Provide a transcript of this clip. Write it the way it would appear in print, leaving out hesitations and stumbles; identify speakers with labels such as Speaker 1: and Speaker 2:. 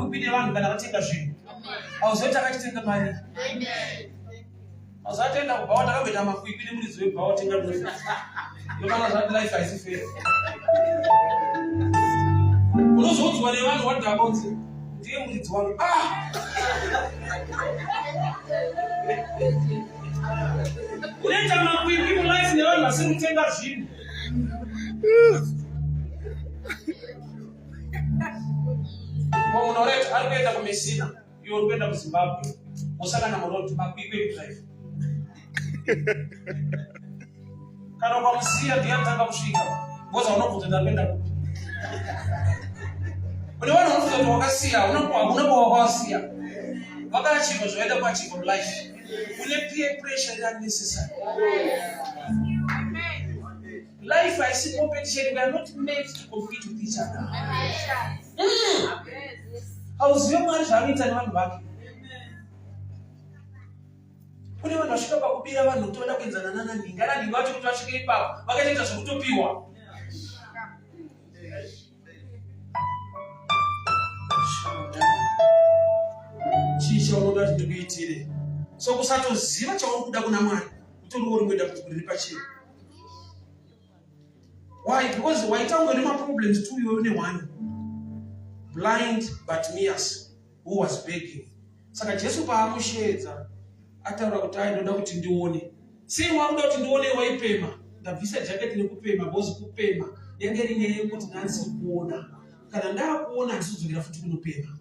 Speaker 1: makwikwi nevanhu kana vatenga zvinhu. Hauzivi kuti akachitenga mari. Mazuva kubhawa ndakamboita makwikwi nemuridzi webhawa tenga ndofa. Ndomana zvati life haisi fair. Unozoudzwa nevanhu wadhakwa kunzi ndiye muridzi wangu. Ah! Unoita makwikwi mulife nevanhu vasiri kutenga zvinhu. Munhu ari kuenda kuMessina. Iwe uri kuenda kuZimbabwe wosangana muroad makwikwi ekudrive. Kana ukamusiya ndiye anotanga kusvika because hauna kubvunza kuti ari kuenda kupi. Une vanhu vanobvunza kuti wakasiya hauna kwawakawasiya. Vakaachivha zvavaida kuachivha mulife. Une peer pressure iri unnecessary. Life haisi competition. We are not meant to compete with each other. Hauzive Mwari zvaanoita nevanhu vake. Kune vanhu vasvika pakubira vanhu kuti vada kuenzana nana nhingi. Ana nhingi vacho kuti vasvike ipapo vakatoita zvekutopiwa. Chii chaunoda kuti ndikuitire? So kusatoziva chauri kuda kuna Mwari utoriwo rimwe dambudziko riri pachena. Why? Because waita kunge nemaproblems two iwe une one. Blind Bartimaeus who was begging. Saka Jesu paamusheedza ataura kuti ai ndoda kuti ndione. Sei wakuda kuti ndione waipema? Ndabvisa jacket nekupema because kupema yange iri nyaya yekuti ndanzi kuona. Kana ndakuona handisi kudzokera futi kunopema.